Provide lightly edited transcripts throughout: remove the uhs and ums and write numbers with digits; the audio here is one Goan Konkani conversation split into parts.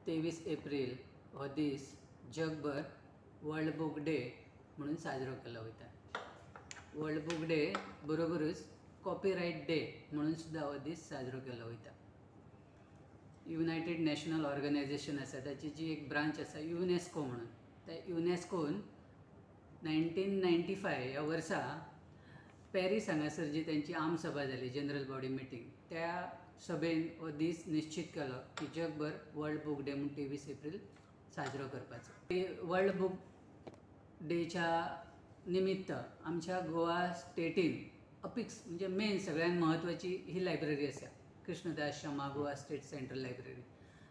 23 एप्रील हो दीस जगभर वर्ल्ड बूक डे म्हणून साजरो केलो वयता. वर्ल्ड बूक डे बरोबरूच कॉपीरायट डे म्हणून सुद्दां हो दीस साजरो केलो वयता. युनायटेड नॅशनल ऑर्गनायझेशन आसा, ताची जी एक ब्रांच आसा युनेस्को म्हणून, त्या युनेस्कोन 1995 ह्या वर्सा पॅरीस हांगासर जी तेंची आमसभा जाली, जनरल बॉडी मिटींग, त्या सभेन हो दीस निश्चीत केलो की जगभर वर्ल्ड बूक डे म्हूण 23 एप्रील साजरो करपाचो. वर्ल्ड बूक डेच्या निमित्त आमच्या गोवा स्टेटीन अपिक्स म्हणजे मेन सगळ्यात म्हत्वाची ही लायब्ररी आसा, Krishnadas Sharma Goa state central library.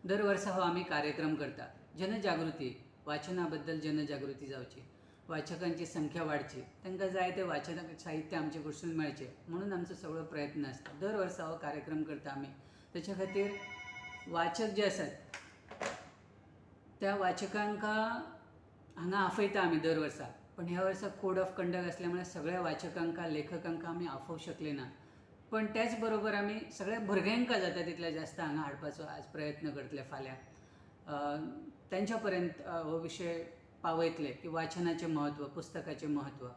दर वर्सा हो आमी कार्यक्रम करता. जनजागृती, वाचना बद्दल जनजागृती जावची, वाचकांची संख्या वाडची, तांकां जाय तें वाचन साहित्य आमचे कडसून मेळचें म्हणून आमचो सगळो प्रयत्न आसता. दर वर्सा हो कार्यक्रम करता आमी. तेच्या खातीर वाचक जे आसात, त्या वाचकांका हांगा आफयता आमी दर वर्सा. पण ह्या वर्सा कोड ऑफ कंडक्ट असल्यामुळे सगळ्या वाचकांका, लेखकांका आमी आफोवंक शकले ना. पण त्याच बरोबर आमी सगळ्या भुरग्यांका जाता तितले जास्त हांगा हाडपाचो आज प्रयत्न करतले. फाल्यां तेंच्या पर्यंत हो विशय पावयतले की वाचनाचें म्हत्व, पुस्तकाचें म्हत्व.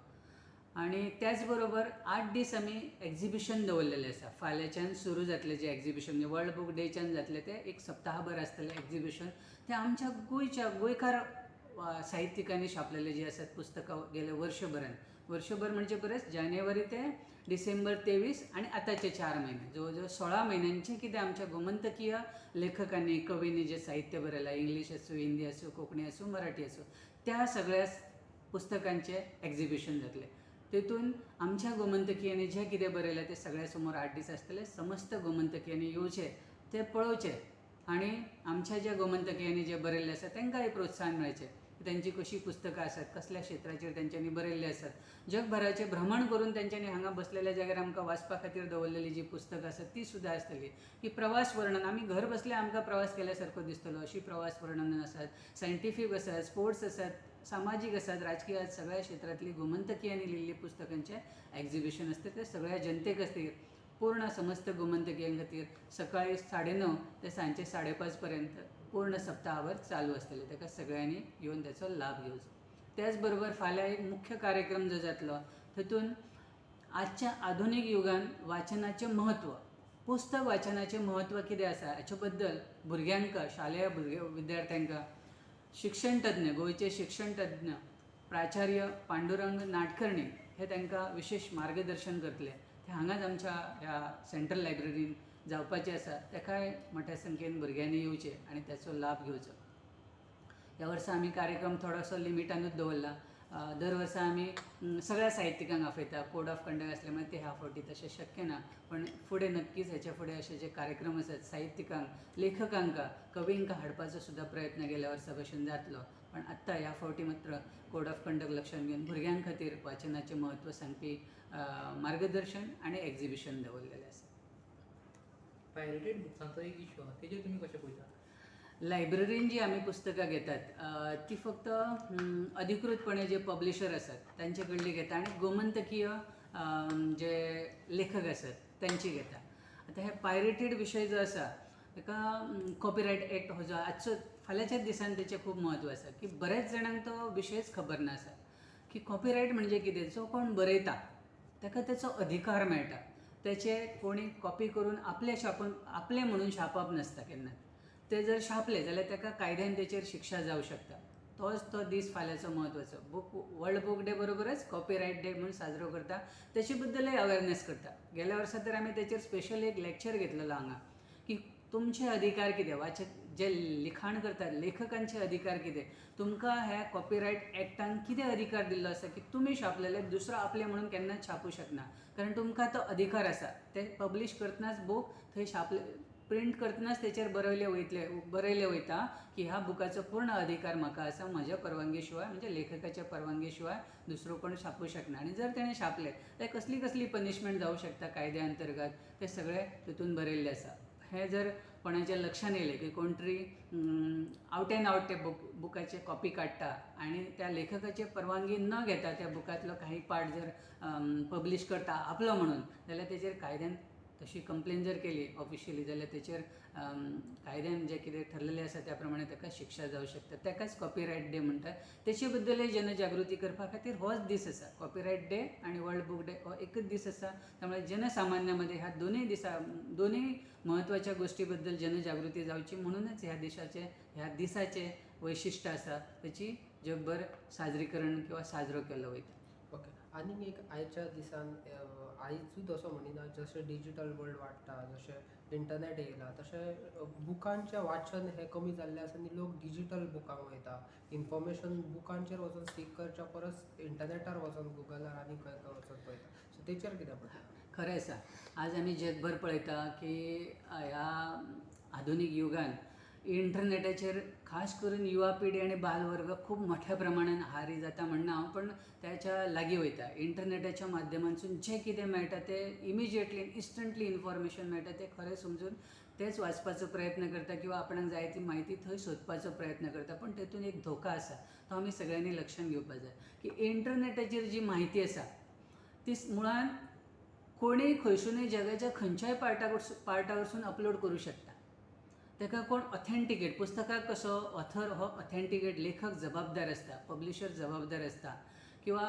आनी त्याच बरोबर 8 दीस आमी एक्झिबिशन दवरलेलें आसा. फाल्यांच्यान सुरू जातलें जें एक्झिबिशन, म्हणजे वर्ल्ड बूक डेच्यान जातलें तें, एक सप्ताहभर आसतलें एक्झिबिशन. तें आमच्या गोंयच्या गोंयकार साहित्यिकांनी छापलेले जी आसात पुस्तकां गेल्या वर्षभरान, वर्षभर म्हणजे बरेच, जानेवारी ते डिसेंबर 23 आणि आताचे 4 महिने, जवळ जवळ 16 महिन्यांचे कितें आमच्या गोमंतकीय लेखकांनी, कवींनी जे साहित्य बरयलां, इंग्लीश आसूं, हिंदी आसूं, कोंकणी आसूं, मराठी आसूं, त्या सगळ्या पुस्तकांचें एक्झिबिशन जातलें. तेतून आमच्या गोमंतकीयांनी जें कितें बरयलां तें सगळ्या समोर 8 दीस आसतले. समस्त गोमंतकीयांनी येवचें, तें पळोवचें आनी आमच्या ज्या गोमंतकीयांनी जें बरयल्लें आसा तांकांय प्रोत्साहन मेळचें. तेंची कशीं पुस्तकां आसात, कसल्या क्षेत्राचेर तेंच्यांनी बरयल्लें आसात, जगभराचें भ्रमण करून तेंच्यांनी हांगा बसलेल्या जाग्यार आमकां वाचपा खातीर दवरलेली जी पुस्तकां आसात ती सुद्दां आसतली. की प्रवास वर्णन, आमी घर बसल्या आमकां प्रवास केल्या सारको दिसतलो अशी प्रवास वर्णनां आसात, सायंटिफीक आसात, स्पोर्ट्स आसात, सामाजीक आसात, राजकीय आसात, सगळ्या क्षेत्रांतली गोमंतकीयांनी लिहिल्ली पुस्तकांचें एक्झिबिशन आसता. ते सगळ्या जनते खातीर, पूर्ण समस्त गोमंतकीयां खातीर सकाळी 9:30 ते सांजचे 5:30 पर्यंत पूर्ण सप्ताहभर चालू आसतलें. ताका सगळ्यांनी येवन त्याचो लाभ घेवचो. त्याच बरोबर फाल्यां एक मुख्य कार्यक्रम जो जातलो, तातूंत आजच्या आधुनीक युगान वाचनाचें म्हत्व, पुस्तक वाचनाचें म्हत्व कितें आसा हाचे बद्दल भुरग्यांक, शालेय भुरगे विद्यार्थ्यांक शिक्षण तज्ञ, गोंयचे शिक्षण तज्ञ प्राचार्य पांडुरंग नाडकर्णी हे तांकां विशेश मार्गदर्शन करतले. ते हांगाच आमच्या ह्या सेंट्रल लायब्ररीन जावपाचें आसा. ताकाय मोठ्या संख्येन भुरग्यांनी येवचें आनी ताचो लाभ घेवचो. ह्या वर्सा आमी कार्यक्रम थोडोसो लिमिटानूच दवरला. दर वर्सा आमी सगळ्या साहित्यिकांक आपयता. कोड ऑफ कंडक्ट असल्यामुळे ते ह्या फावटी तशें शक्य ना, पण फुडें नक्कीच हेच्या फुडें अशे जे कार्यक्रम आसात, साहित्यिकांक, लेखकांक, कवींक हाडपाचो सुद्दां प्रयत्न गेल्या वर्सा भशेन जातलो. पण आत्तां ह्या फावटी मात्र कोड ऑफ कंडक्ट लक्षांत घेवन भुरग्यां खातीर वाचनाचें म्हत्व सांगपी मार्गदर्शन आनी एक्झिबिशन दवरलेलें आसा. पायरेटेड बुक्सांचो एक इशू आहा, तेजेर तुमी कशें पळयता? लायब्ररीन जी आमी पुस्तकां घेतात ती फक्त अधिकृतपणे जे पब्लिशर आसात तांचे कडली घेता आनी गोमंतकीय जे लेखक आसात तांची घेता. आतां हे पायरेटेड विशय जो आसा, ताका कॉपीरायट एक्ट हो जो आजचो, फाल्यांच्याच दिसान तेचें खूब म्हत्व आसा की बऱ्याच जाणांक तो विशयच खबर नासा की कॉपीरायट म्हणजे कितें. जो कोण बरयता ताका तेचो अधिकार मेळटा. तेचे कोणी कॉपी करून आपले छापून, आपलें म्हणून छापप नासता केन्नाच. ते जर छापले जाल्यार ताका कायद्यान तेचेर शिक्षा जावं शकता. तोच तो दीस फाल्यांचो म्हत्वाचो. वर्ल्ड बूक डे बरोबरच कॉपीरायट डे म्हणून साजरो करता, तेचे बद्दलय अवेरनेस करता. गेल्या वर्सा तर आमी तेचेर स्पेशल एक लेक्चर घेतलेलो हांगा की तुमचे अधिकार कितें, वाचक जे लिखाण करतात, लेखकांचे अधिकार कितें, तुमकां ह्या कॉपीरायट एक्टान कितें अधिकार दिल्लो आसा की तुमी छापलेले दुसरो आपले म्हणून केन्नाच छापूं शकना, कारण तुमकां तो अधिकार आसा. ते पब्लीश करतनाच, बूक थंय छापले, प्रिंट करतनाच तेचेर बरयले वयता की ह्या बुकाचो पूर्ण अधिकार म्हाका आसा, म्हज्या परवानगी शिवाय, म्हणजे लेखकाच्या परवानगी शिवाय दुसरो कोण छापूं शकना आनी जर तेणें छापलें जाल्यार कसली कसली पनिशमेंट जावं शकता कायद्या अंतर्गत, तें सगळें तितून बरयल्लें आसा. हें जर कोणाच्या लक्षान येयलें की कोण तरी आवट एंड आवट ते बुकाचे कॉपी काडटा आनी त्या लेखकाची परवानगी न घेता त्या बुकांतलो काही पार्ट जर पब्लीश करता आपलो म्हणून, जाल्यार तेजेर कायद्यान तशी कंप्लेन जर केली ऑफिशियली जाल्यार तेचेर कायद्यान जें कितें ठरलेलें आसा त्या प्रमाणे ताका शिक्षा जावं शकता. ताकाच कॉपीरायट डे म्हणटात. तेचे बद्दलय जनजागृती करपा खातीर होच दीस आसा. कॉपीरायट डे आनी वर्ल्ड बूक डे हो एकच दीस आसा. त्यामुळे जनसामान्या मदीं ह्या दोनूय दिसा दोनूय म्हत्वाच्या गोश्टी बद्दल जनजागृती जावची म्हणूनच ह्या दिसाचें ह्या दिसाचें वैशिश्ट आसा तेची जगभर साजरीकरण किंवा साजरो केलो वयता. ओके, आनीक एक आयच्या दिसान, आयजूच असो म्हणिना, जशें डिजीटल वर्ल्ड वाडटा, जशें इंटरनेट येयला, तशें बुकांचें वाचन हें कमी जाल्लें आसा आनी लोक डिजीटल बुकांक वयता. इन्फॉर्मेशन बुकांचेर वचून सीक करच्या परस इंटरनेटार वचून, गुगलार आनी खंय खंय वचून पळयता. सो तेचेर कितें म्हणटा? खरें आसा. आज आमी जगभर पळयता की ह्या आधुनीक युगान इंटरनेटाचेर खास करून युवा पिढी आनी बालवर्ग खूब मोठ्या प्रमाणान हारी जाता म्हणना हांव, पण त्याच्या लागीं वयता. इंटरनेटाच्या माध्यमांतसून जें कितें मेळटा तें इमिजिएटली इन्स्टंटली इन्फॉर्मेशन मेळटा, तें खरें समजून तेंच वाचपाचो प्रयत्न करता किंवा आपणाक जाय ती म्हायती थंय सोदपाचो प्रयत्न करता. पण तेतून एक धोका आसा, तो आमी सगळ्यांनी लक्षांत घेवपाक जाय की इंटरनेटाचेर जी म्हायती आसा ती मुळान कोणूय खंयसुनूय जगाच्या खंयच्याय पार्टा वरसून अपलोड करूं शकता. ताका कोण ऑथेंटिकेट, पुस्तकाक कसो ऑथर हो ऑथेंटिकेट लेखक जबाबदार आसता, पब्लिशर जबाबदार आसता, किंवा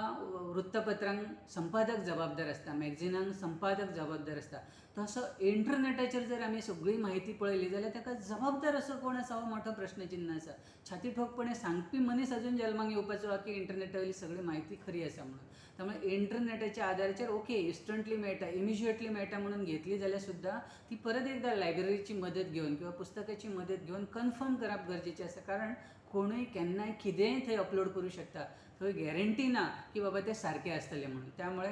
वृत्तपत्रांक संपादक जबाबदार आसता, मॅगझिनांक संपादक जबाबदार आसता, तसो इंटरनेटाचेर जर आमी सगळी म्हायती पळयली जाल्यार ताका जबाबदार असो कोण आसा हो मोठो प्रश्नचिन्न आसा. छाती ठोकपणे सांगपी मनीस अजून जल्माक येवपाचो आहा की इंटरनेटा वयली सगळी म्हायती खरी आसा म्हणून. त्यामुळे इंटरनेटाच्या आदाराचेर ओके इन्स्टंटली मेळटा, इमिजिएटली मेळटा म्हणून घेतली जाल्यार सुद्दां ती परत एकदा लायब्ररीची मदत घेवन किंवा पुस्तकाची मदत घेवन कन्फर्म करप गरजेचें आसा. कारण कोणूय केन्नाय कितेंय थंय अपलोड करूं शकता, थंय गॅरंटी ना की बाबा तें सारकें आसतलें म्हणून. त्यामुळे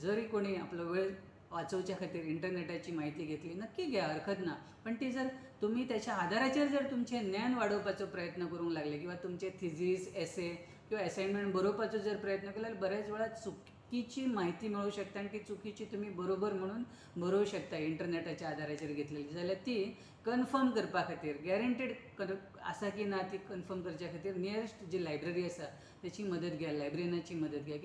जरी कोणी आपलो वेळ वाचोवच्या खातीर इंटरनेटाची म्हायती घेतली, नक्की घ्या, हरकत ना, पण ती जर तुमी त्याच्या आदाराचेर जर तुमचें ज्ञान वाडोवपाचो प्रयत्न करूंक लागले किंवा तुमचे थिजीस, एसे किंवा असायनमेंट बरोवपाचो जर प्रयत्न केल्यार बऱ्याच वेळा चुकीची म्हायती मेळूं शकता आनी ती चुकीची तुमी बरोबर म्हणून बरोवं शकता इंटरनेटाच्या आदाराचेर घेतलेली. जाल्यार ती कन्फर्म करपा खातीर गॅरंटेड आसा की ना ती कन्फर्म करच्या खातीर नियरेस्ट जी लायब्ररी आसा तेची मदत घ्या, लायब्ररियनाची मदत घ्या.